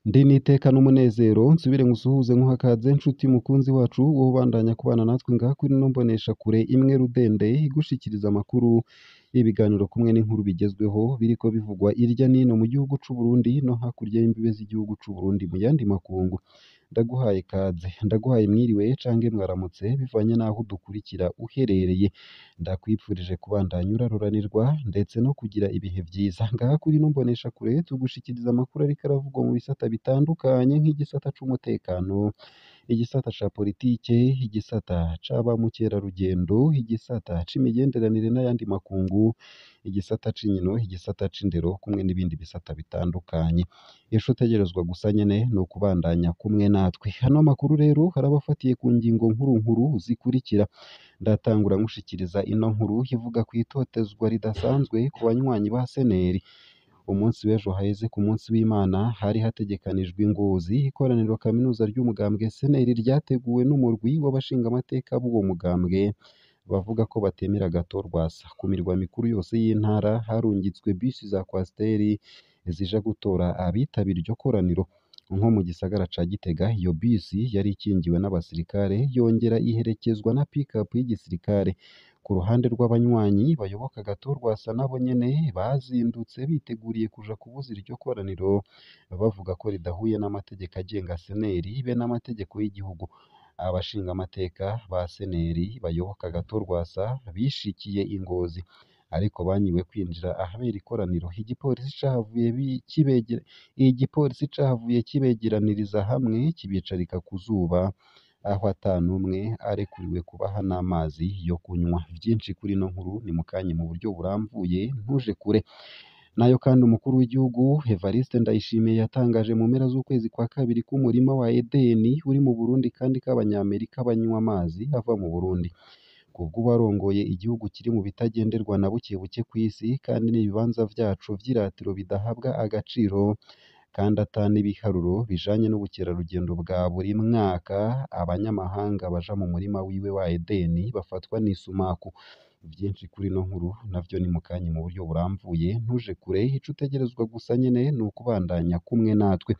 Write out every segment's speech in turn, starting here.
Ndi n'iteka n'umunezero nsubire ngusuhuze nkuhakaze nshuti mukunzi wacu wowe ubandanya kubana natwe ngaha kuri ino mboneshakure imwe rudende igushikiriza amakuru, ibiganiro kumwe n'inkuru bigezweho biriko bivugwa irya nino mu gihugu c'u Burundi no hakurya y'imbibe z'igihugu c'u Burundi mu yandi makungu. Ndaguhaye kaze, ndaguhaye mwiriwe canke mwaramutse bivanye n'aho udukurikira uherereye. Ndakwipfurije kubandanya uraruranirwa ndetse no kugira ibihe vyiza. Ngaha kuri ino mboneshakure tugushikiriza amakuru ariko aravugwa mu bisata bitandukanye nk'igisata c'umutekano, igisata ca politike, igisata c'aba mukerarugendo, igisata c'imigenderanire n'ayandi makungu, igisata c'inkino, igisata c'indero kumwe n'ibindi bisata bitandukanye. Ico utegerezwa gusa nyene ni ukubandanya kumwe natwe. Ano makuru rero haraba afatiye ku ngingo nkuru nkuru zikurikira. Ndatangura nkushikiriza ino nkuru ivuga kw'itotezwa ridasanzwe ku banywanyi ba Seneri. Umunsi w'ejo haheze ku munsi w'Imana hari hategekanijwe i Ngozi ikoraniro kaminuza ry'umugambwe Seneri ryateguwe n'umurwi w'abashingamateka b'uwo mugambwe bavuga ko batemera Gato Rwasa. Ku mirwa mikuru yose y'intara harungitswe bisi za kwasiteri zija gutora abitabira iryo koraniro. Nko mu gisagara ca Gitega iyo bisi yari ikingiwe n'abasirikare yongera iherekezwa na pick-up y'igisirikare. Ku ruhande rw'abanywanyi bayoboka Gato Rwasa nabo nyene bazindutse biteguriye kuja kubuza iryo koraniro bavuga ko ridahuye n'amategeko agenga Seneri be n'amategeko y'igihugu. Abashingamateka ba Seneri bayoboka Gato Rwasa bishikiye i Ngozi ariko banyiwe kwinjira ahabera ikoraniro. Igipolisi cahavuye kibegeraniriza hamwe kibicarika ku zuba aho ata n'umwe arekuriwe kubaha n'amazi yo kunywa. Vyinshi kuri ino nkuru ni mukanye mu buryo burambuye ntuje kure. Nayo kandi umukuru w'igihugu Evariste Ndayishimiye yatangaje mu mpera z'ukwezi kwa kabiri ko umurima wa Edeni uri mu Burundi kandi ko abanyamerika banywa amazi ava mu Burundi. Kubw'uwarongoye igihugu kiri mu bitagenderwa na buke buke kw'isi kandi n'ibibanza vyaco vy'iratiro bidahabwa agaciro kandi ata n'ibiharuro bijanye n'ubukerarugendo bwa buri mwaka, abanyamahanga baja mu murima wiwe wa Edeni bafatwa n'isumaku. Vyinshi kuri ino nkuru navyo ni mukanye mu buryo burambuye ntuje kure, ico utegerezwa gusa nyene ni ukubandanya kumwe natwe.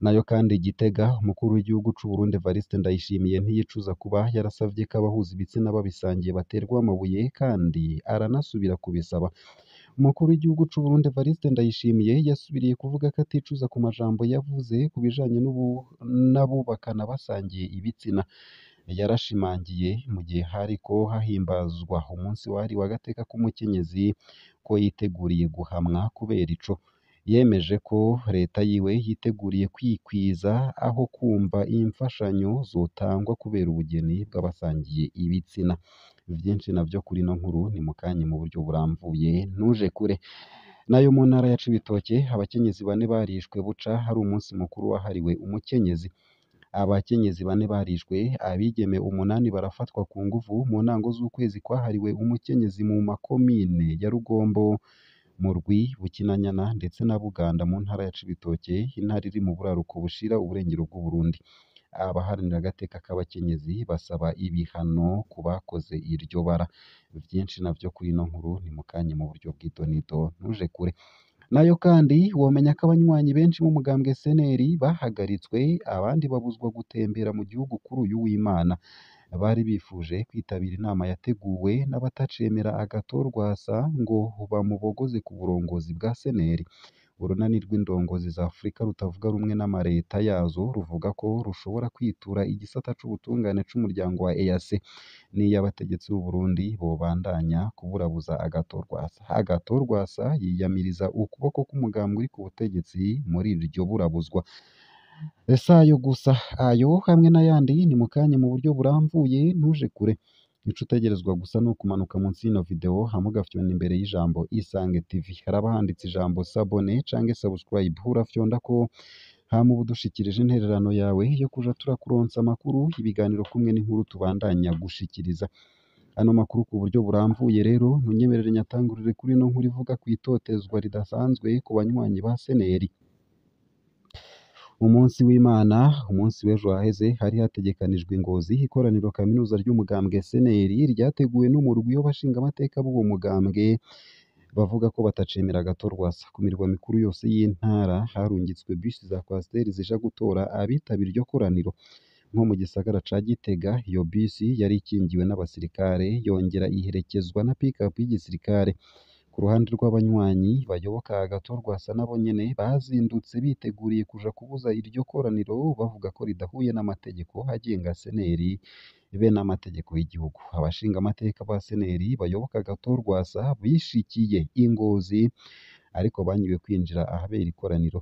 Nayo kandi Gitega umukuru w'igihugu c'u Burundi Evariste Ndayishimiye ntiyicuza kuba yarasavye ko abahuza ibitsina babisangiye baterwa amabuye kandi aranasubira kubisaba. Umukuru w'igihugu c'u Burundi Evariste Ndayishimiye yasubiriye kuvuga ko aticuza ku majambo yavuze ku bijanye n'abubakana basangiye ibitsina. Yarashimangiye mu gihe hariko hahimbazwa umunsi wahariwe agateka k'umukenyezi ko yiteguriye guhamwa kubera ico. Yemeje ko leta yiwe yiteguriye kwikwiza aho kumva imfashanyo zotangwa kubera ubugeni bw'abasangiye ibitsina. Vyinshi navyo kuri ino nkuru ni mukanye mu buryo burambuye ntuje kure. Nayo mu ntara ya Cibitoke abakenyezi bane barishwe buca hari umunsi mukuru wahariwe umukenyezi. Abakenyezi bane barishwe, abigeme umunani barafatwa ku nguvu mu ntango z'ukwezi kwahariwe umukenyezi mu makomine ya Rugombo, Murwi, Bukinanyana ndetse na Buganda mu ntara ya Cibitoke, intara iri mu buraruko bushira uburengero bw'Uburundi. Abaharanira agateka k'abakenyezi basaba ibihano ku bakoze iryo bara. Vyinshi navyo kuri ino nkuru ni mukanye mu buryo bw'idonido ntuje kure. Nayo kandi womenya ko abanywanyi benshi b'umugambwe Seneri bahagaritswe abandi babuzwa gutembera mu gihugu kuri uyu w'Imana. Bari bifuje kwitabira inama yateguwe n'abatacemera Agathon Rwasa ngo bamubogoze ku burongozi bwa Seneri. Urunani rw'indongozi za Afurika rutavuga rumwe n'amareta yazo ruvuga ko rushobora kwitura igisata c'ubutungane c'umuryango wa EAC n'iyo abategetsi b'u Burundi bobandanya kuburabuza Agathon Rwasa. Agathon Rwasa yiyamiriza ukuboko k'umugambwe uri ku butegetsi muri iryo burabuzwa. Si ayo gusa, ayo hamwe n'ayandi ni mukanye mu buryo burambuye ntuje kure. Ico utegerezwa gusa ni ukumanuka munsi y'ino video hama ugafyonda imbere y'ijambo Isange TV. Haraba handitse ijambo s'abonner canke subscribe, urafyondako hama uba udushikirije intererano yawe yo kuja turakuronsa amakuru, ibiganiro kumwe n'inkuru tubandanya gushikiriza. Ano makuru ku buryo burambuye rero ntunyemerere nyatangurire kuri ino nkuru ivuga kw'itotezwa ridasanzwe ku banywanyi ba Seneri. Umunsi w'Imana, umunsi w'ejo haheze hari hategekanijwe i Ngozi ikoraniro kaminuza ry'umugambwe Seneri ryateguwe n'umurwi w'abashingamateka b'uwo mugambwe Bavuga ko batacemera Agathon Rwasa. Ku mirwa mikuru yose y'intara harungitswe bisi za Coaster zija gutora abitabira iryo koraniro. Nko mu gisagara ca Gitega, iyo bisi yari ikingiwe n'abasirikare yongera iherekezwa na pick-up y'igisirikare. Ku ruhande rw'abanywanyi bayoboka Agathon Rwasa nabo nyene bazindutse biteguriye kuja kubuza iryo koraniro, bavuga ko ridahuye n'amategeko agenga seneri be n'amategeko y'igihugu. Abashingamateka ba seneri bayoboka Agathon Rwasa bishikiye i Ngozi, ariko banyiwe kwinjira ahabera ikoraniro.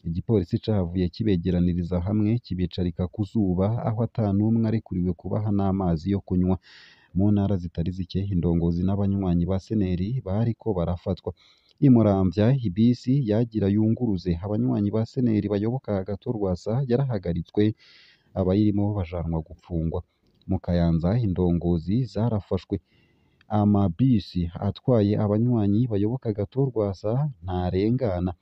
Igipolisi cahavuye kibegeraniriza hamwe kibicarika ku zuba, aho ata n'umwe arekuriwe kubaha n'amazi yo kunywa. Mu ntara zitari zike, indongozi n'abanywanyi ba seneri bariko barafatwa. I Muramvya, ibisi yagira yunguruze abanywanyi ba seneri bayoboka Agathon Rwasa yarahagaritswe, abayirimo bajanwa gupfungwa. Mu Kayanza, indongozi zarafashwe. Amabisi atwaye abanywanyi bayoboka Agathon Rwasa ntarengana.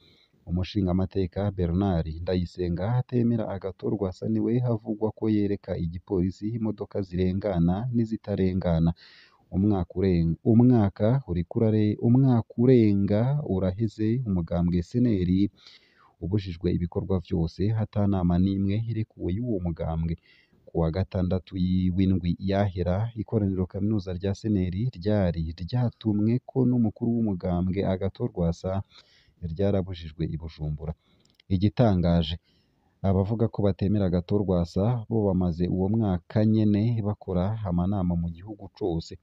Umushingamateka Bernard Ndayisenga atemera Agathon Rwasa niwe havugwa ko yereka igipolisi imodoka zirengana n'izitarengana. Umwaka urenga uraheze umugambwe seneri ubujijwe ibikorwa vyose, ata nama n'imwe irekuwe y'uwo mugambwe. Ku wa gatandatu w'indwi yahera, ikoraniro kaminuza rya seneri ryari ryatumweko n'umukuru w'umugambwe Agathon Rwasa ryarabujijwe i Bujumbura. Igitangaje, abavuga ko batemera Agathon Rwasa bo bamaze uwo mwaka nyene bakora amanama mu gihugu cose.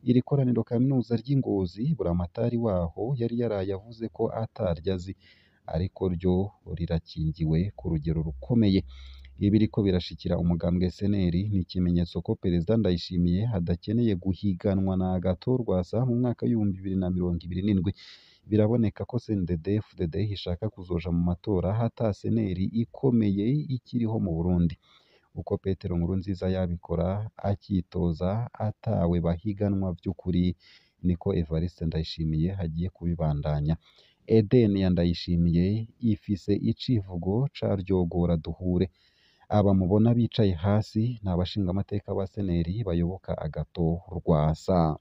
Iri koraniro kaminuza ry'i Ngozi, buramatari waho yari yaraye avuze ko ataryo azi, ariko ryo rirakingiwe ku rugero rukomeye. Ibiriko birashikira umugambwe seneri ni ikimenyetso ko Perezida Ndayishimiye adakeneye guhiganwa na Agathon Rwasa mu mwaka w'2027. Biraboneka ko CNDD-FDD ishaka kuzoja mu matora ata seneri ikomeye ikiriho mu Burundi. Uko Petero Nkurunziza yabikora akitoza atawe bahiganwa vy'ukuri, niko Evariste Ndayishimiye agiye kubibandanya. Eden ya Ndayishimiye ifise icivugo ca Ryogora duhure. Aba mubona bicaye hasi ni abashingamateka ba seneri bayoboka Agathon Rwasa.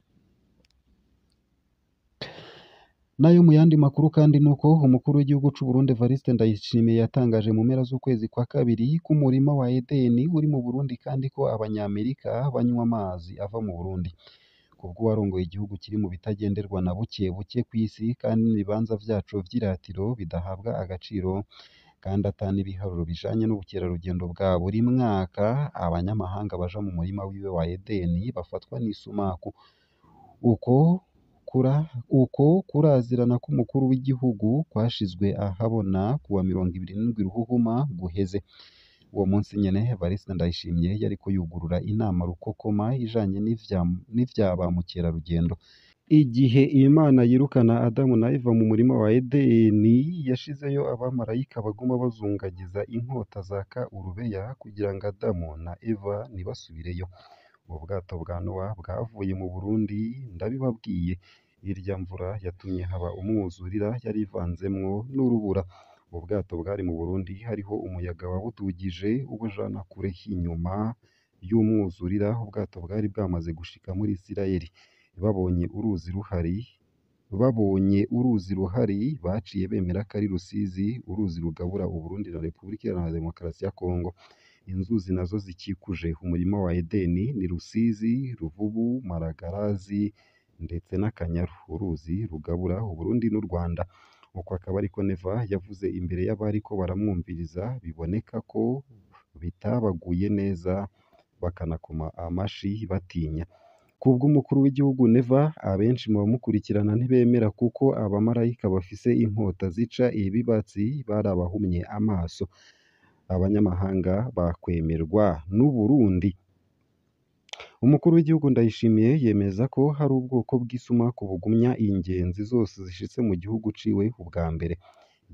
Nayo mu yandi makuru kandi nuko umukuru w'igihugu c'u Burundi Evariste Ndayishimiye yatangaje mu mpera z'ukwezi kwa kabiri ko umurima wa Edeni uri mu Burundi kandi ko abanyamerika banywa amazi ava mu Burundi. Kubw'uwarongoye igihugu kiri mu bitagenderwa na buke buke kw'isi kandi n'ibibanza vyaco vy'iratiro bidahabwa agaciro, kandi ata n'ibiharuro bijanye n'ubukerarugendo bwa buri mwaka, abanyamahanga baja mu murima wiwe wa Edeni bafatwa n'isumaku. Uko kurazirana k'umukuru w'igihugu kwashizwe ahabona kuwa 27 Ruhuhuma guheze. Uwo munsi nyene Evariste Ndayishimiye yariko yugurura inama rukokoma ijanye n'ivya ba mukerarugendo. Igihe Imana yirukana Adamu na Eva mu murima wa Edeni, yashizeyo abamarayika baguma bazungagiza inkota zaka urubeya kugira ngo Adamu na Eva ntibasubireyo. Ubwato bwa Nowa bwavuye mu Burundi, ndabibabwiye. Irya mvura yatumye haba umwuzurira yari ivanzemwo n'urubura. Ubwato bwari mu Burundi, hariho umuyaga wabudugije ubujana kure. Inyuma y'umwuzurira, ubwato bwari bwamaze gushika muri Isirayeli. Babonye uruzi ruhari, baciye bemera ko ari Rusizi, uruzi rugabura Uburundi na Repubulika Iharanira Demokarasi ya Kongo. Inzuzi nazo zikikuje umurima wa Edeni ni Rusizi, Ruvubu, Maragarazi ndetse n'Akanyaru, uruzi rugabura Uburundi n'u Rwanda. Uko akaba ariko Neva yavuze imbere y'abariko baramwumviriza, biboneka ko bitabaguye neza bakanakoma amashi batinya. Kubw'umukuru w'igihugu Neva, abenshi mu bamukurikirana ntibemera kuko abamarayika bafise inkota zica ibibatsi barabahumye amaso. Abanyamahanga bakwemerwa n'u Burundi. Umukuru w'igihugu Ndayishimiye yemeza ko hari ubwoko bw'isumaku bugumya ingenzi zose zishitse mu gihugu ciwe ubwa mbere.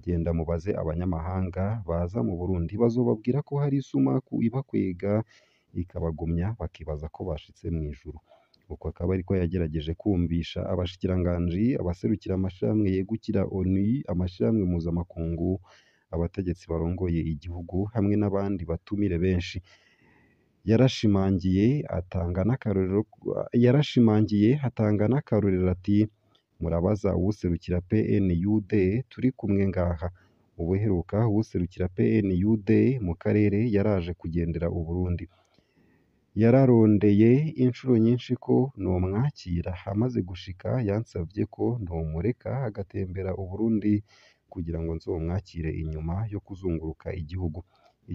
Genda mubaze abanyamahanga baza mu Burundi, bazobabwira ko hari isumaku ibakwega ikabagumya bakibaza ko bashitse mw'ijuru. Uko akaba ariko yagerageje kumvisha abashikiranganji, abaserukira amashirahamwe yegukira ONU, amashirahamwe mpuzamakungu, abategetsi barongoye igihugu hamwe n'abandi batumire benshi. Yarashimangiye atanga n'akarorero ati: Murabaza uwuserukira PNUD turi kumwe ngaha. Ubuheruka uwuserukira PNUD mu karere yaraje kugendera Uburundi. Yararondeye incuro nyinshi ko nomwakira, amaze gushika yansavye ko nomureka agatembera Uburundi kugira ngo nzomwakire inyuma yo kuzunguruka igihugu.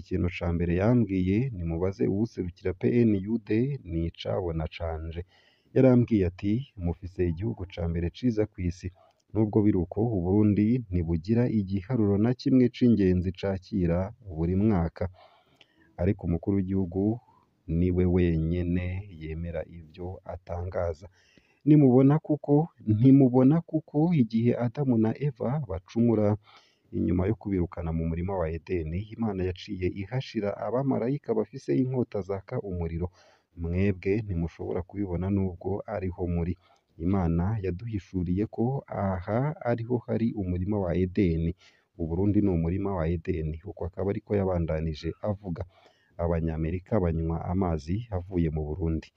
Ikintu ca mbere yambwiye nimubaze uwuserukira PNUD nicabona canje. Yarambwiye ati mufise igihugu ca mbere ciza kw'isi. Nubwo biruko Uburundi ntibugira igiharuro na kimwe c'ingenzi cakira buri mwaka. Ariko umukuru w'igihugu niwe wenyene yemera ivyo atangaza. Nimubona kuko ntimubona kuko igihe Adamu na Eva bacumura inyuma yo kubirukana mu murima wa Edeni, Imana yaciye ihashira abamarayika bafise inkota zaka umuriro. Mwebwe ntimushobora kubibona nubwo ariho muri. Imana yaduhishuriye ko aha ariho hari umurima wa Edeni. Uburundi ni umurima wa Edeni. Uko akaba ariko yabandanije avuga. Abanyamerika banywa amazi avuye mu Burundi.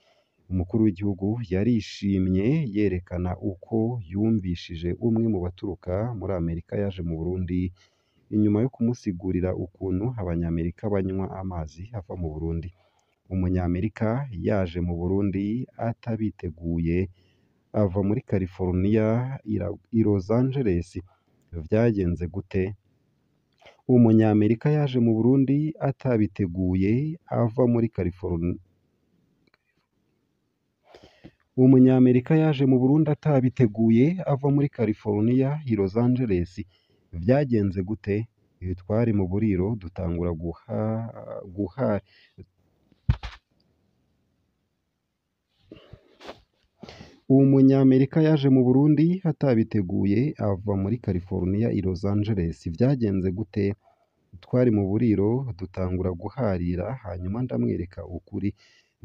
Umukuru w'igihugu yarishimye yerekana uko yumvishije umwe mu baturuka muri Amerika yaje mu Burundi inyuma yo kumusigurira ukuntu Abanyamerika banywa amazi ava mu Burundi. Umunyamerika yaje mu Burundi atabiteguye ava muri California i Los Angeles. Vyagenze gute? Umunyamerika yaje mu Burundi atabiteguye ava muri California. Umunyamerika yaje mu Burundi atabiteguye ava muri California i Los Angeles. Vyagenze gute? Twari mu buriro dutangura guha guha Umunyamerika yaje mu Burundi atabiteguye ava muri California i Los Angeles. Vyagenze gute? Twari mu buriro dutangura guharira, hanyuma ndamwereka ukuri.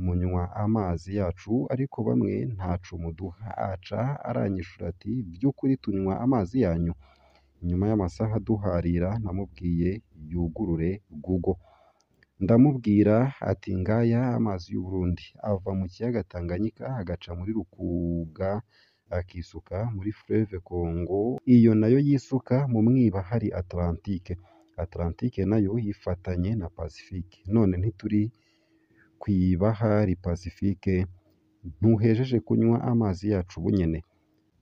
Munywa amazi yacu ariko bamwe ntaco muduha. Aca aranyishura ati vy'ukuri tunywa amazi yanyu? Nyuma y'amasaha duharira namubwiye yugurure Google. Ndamubwira ati ngaya amazi y'Uburundi ava mu kiyaga Tanganyika agaca muri Rukuga akisuka muri Fleuve Congo, iyo nayo yisuka mu mwibahari Atlantique. Atlantique nayo yifatanye na Pacifique. None ntituri kw'ibahari Pacifique? Ntuhejeje kunywa amazi yacu bunyene?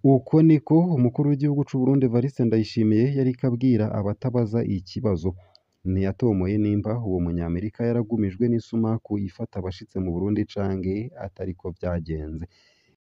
Uko niko umukuru w'igihugu c'u Burundi Evariste Ndayishimiye yariko abwira abatabaza ikibazo. Ntiyatomoye nimba uwo munyamerika yaragumijwe n'isumaku ifata abashitse mu Burundi canke atariko vyagenze.